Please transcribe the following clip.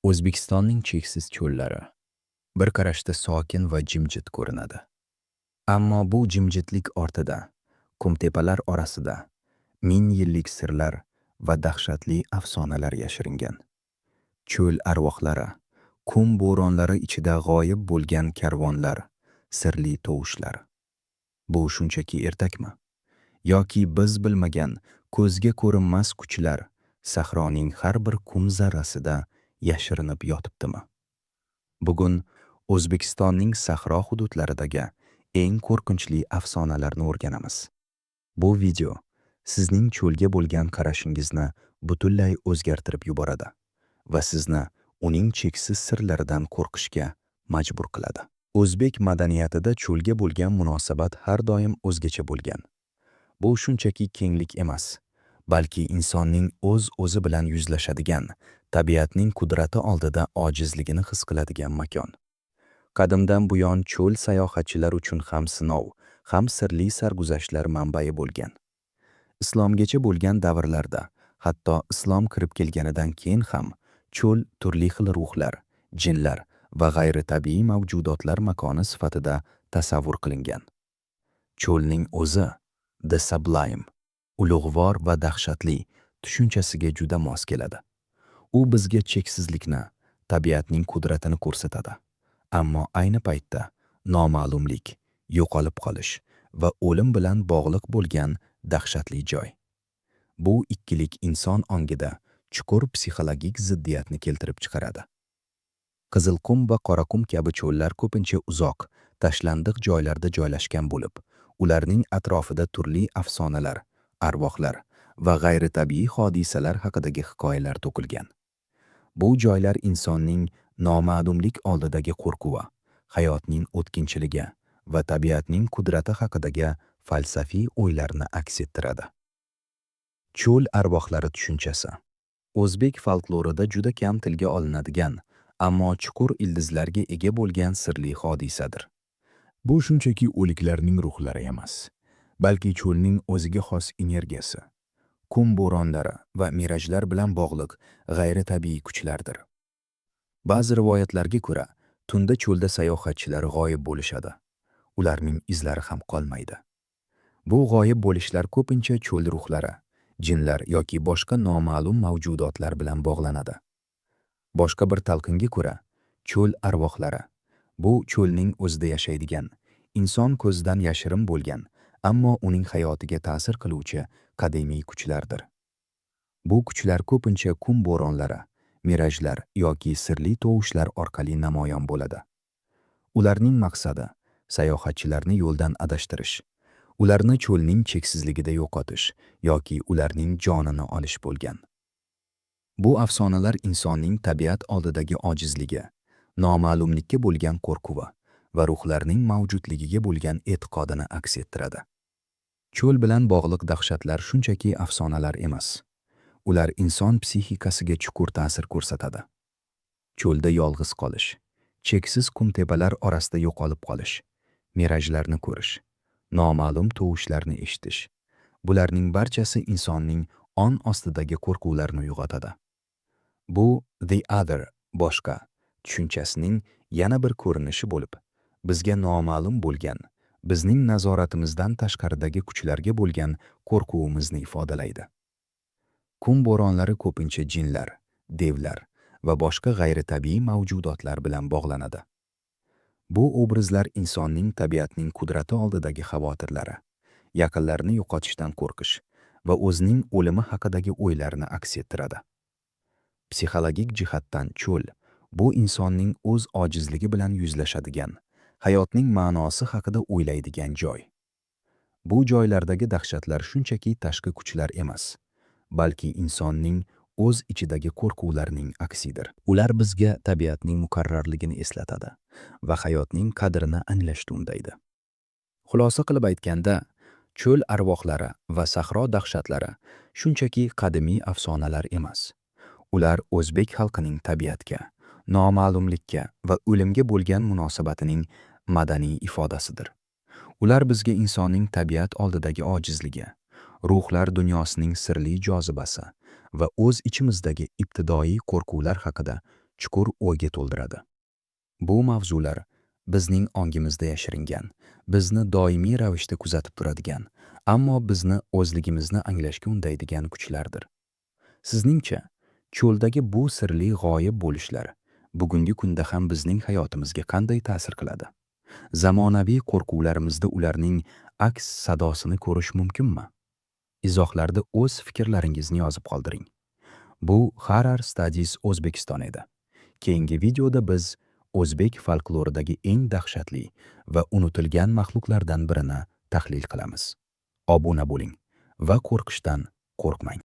O'zbekistonning cheksiz cho'llari bir qarashda sokin va jimjit ko'rinadi. Ammo bu jimjitlik ortida, qumtepalar orasida ming yillik sirlar va dahshatli afsonalar yashiringan. Cho'l arvohlari, qum bo'ronlari ichida g'oyib bo'lgan karvonlar, sirli tovushlar. Bu shunchaki ertakmi? Yoki biz bilmagan ko'zga ko'rinmas kuchlar sahroning har bir qum zarrasida yashirinib yotibdimi? Bugun O'zbekistonning sahro hududlaridagi eng qo'rqinchli afsonalarni o'rganamiz. Bu video sizning cho'lga bo'lgan qarashingizni butunlay o'zgartirib yuboradi va sizni uning cheksiz sirlaridan qo'rqishga majbur qiladi. O'zbek madaniyatida cho'lga bo'lgan munosabat har doim o'zgacha bo'lgan. Bu shunchaki kenglik emas, balki insonning o'z-o'zi bilan yuzlashadigan, tabiatning qudrati oldida ojizligini his qiladigan makon. Qadimdan buyon cho'l sayohatchilar uchun ham sinov, ham sirli sarguzashtlar manbai bo'lgan. Islomgacha bo'lgan davrlarda, hatto islom kirib kelganidan keyin ham cho'l turli xil ruhlar, jinlar va g'ayritabiiy mavjudotlar makoni sifatida tasavvur qilingan. Cho'lning o'zi the sublime, ulug'vor va dahshatli tushunchasiga juda mos keladi. U bizga cheksizlikni, tabiatning qudratini ko'rsatadi. Ammo ayni paytda noma'lumlik, yo'qolib qolish va o'lim bilan bog'liq bo'lgan dahshatli joy. Bu ikkilik inson ongida chuqur psixologik ziddiyatni keltirib chiqaradi. Qizilqum va Qoraqum kabi cho'llar ko'pincha uzoq, tashlandiq joylarda joylashgan bo'lib, ularning atrofida turli afsonalar, arvohlar va g'ayritabiiy hodisalar haqidagi hikoyalar to'qilgan. Bu joylar insonning noma'lumlik oldidagi qo'rquvi, hayotning o'tkinchiligi va tabiatning qudrati haqidagi falsafiy o'ylarni aks ettiradi. Cho'l arvohlari tushunchasi o'zbek folklorida juda kam tilga olinadigan, ammo chuqur ildizlarga ega bo'lgan sirli hodisadir. Bu shunchaki o'liklarning ruhlari emas, balki cho'lning o'ziga xos energiyasi, qum bo'ronlari va mirajlar bilan bog'liq g'ayritabiiy kuchlardir. Ba'zi rivoyatlarga ko'ra, tunda cho'lda sayohatchilar g'oyib bo'lishadi. Ularning izlari ham qolmaydi. Bu g'oyib bo'lishlar ko'pincha cho'l ruhlari, jinlar yoki boshqa noma'lum mavjudotlar bilan bog'lanadi. Boshqa bir talqinga ko'ra, cho'l arvohlari bu cho'lning o'zida yashaydigan, inson ko'zidan yashirin bo'lgan, ammo uning hayotiga ta'sir qiluvchi qadimiy kuchlardir. Bu kuchlar ko'pincha qum bo'ronlari, mirajlar yoki sirli tovushlar orqali namoyon bo'ladi. Ularning maqsadi sayohatchilarni yo'ldan adashtirish, ularni cho'lning cheksizligida yo'qotish yoki ularning jonini olish bo'lgan. Bu afsonalar insonning tabiat oldidagi ojizligi, noma'lumlikka bo'lgan qo'rquvi va ruhlarning mavjudligiga bo'lgan e'tiqodini aks ettiradi. Cho'l bilan bog'liq dahshatlar shunchaki afsonalar emas. Ular inson psixikasiga chuqur ta'sir ko'rsatadi. Cho'lda yolg'iz qolish, cheksiz qumtepalar orasida yo'qolib qolish, mirajlarni ko'rish, noma'lum tovushlarni eshitish. Bularning barchasi insonning ong ostidagi qo'rquvlarni uyg'otadi. Bu the other, boshqa tushunchasining yana bir ko'rinishi bo'lib, bizga noma'lum bo'lgan, bizning nazoratimizdan tashqaridagi kuchlarga bo'lgan qo'rquvimizni ifodalaydi. Qum bo'ronlari ko'pincha jinlar, devlar va boshqa g'ayritabiiy mavjudotlar bilan bog'lanadi. Bu obrazlar insonning tabiatning qudrati oldidagi xavotirlari, yaqinlarini yo'qotishdan qo'rqish va o'zining o'limi haqidagi o'ylarini aks ettiradi. Psixologik jihatdan cho'l bu insonning o'z ojizligi bilan yuzlashadigan, hayotning ma'nosi haqida o'ylaydigan joy. Bu joylardagi dahshatlar shunchaki tashqi kuchlar emas, balki insonning o'z ichidagi qo'rquvlarning aksidir. Ular bizga tabiatning muqarrarligini eslatadi va hayotning qadrini anglashga undaydi. Xulosa qilib aytganda, cho'l arvohlari va sahro dahshatlari shunchaki qadimiy afsonalar emas. Ular o'zbek xalqining tabiatga, noma'lumlikka va o'limga bo'lgan munosabatining madaniy ifodasidir. Ular bizga insonning tabiat oldidagi ojizligi, ruhlar dunyosining sirli jozibasi va o'z ichimizdagi ibtidoiy qo'rquvlar haqida chuqur o'yga to'ldiradi. Bu mavzular bizning ongimizda yashiringan, bizni doimiy ravishda kuzatib turadigan, ammo bizni o'zligimizni anglashga undaydigan kuchlardir. Sizningcha, cho'ldagi bu sirli g'oyib bo'lishlar bugungi kunda ham bizning hayotimizga qanday ta'sir qiladi? Zamonaviy qo'rquvlarimizda ularning aks sadosini ko'rish mumkinmi? Izohlarda o'z fikrlaringizni yozib qoldiring. Bu Horror Studies O'zbekiston edi. Keyingi videoda biz o'zbek folkloridagi eng dahshatli va unutilgan maxluqlardan birini tahlil qilamiz. Obuna bo'ling va qo'rqishdan qo'rqmang.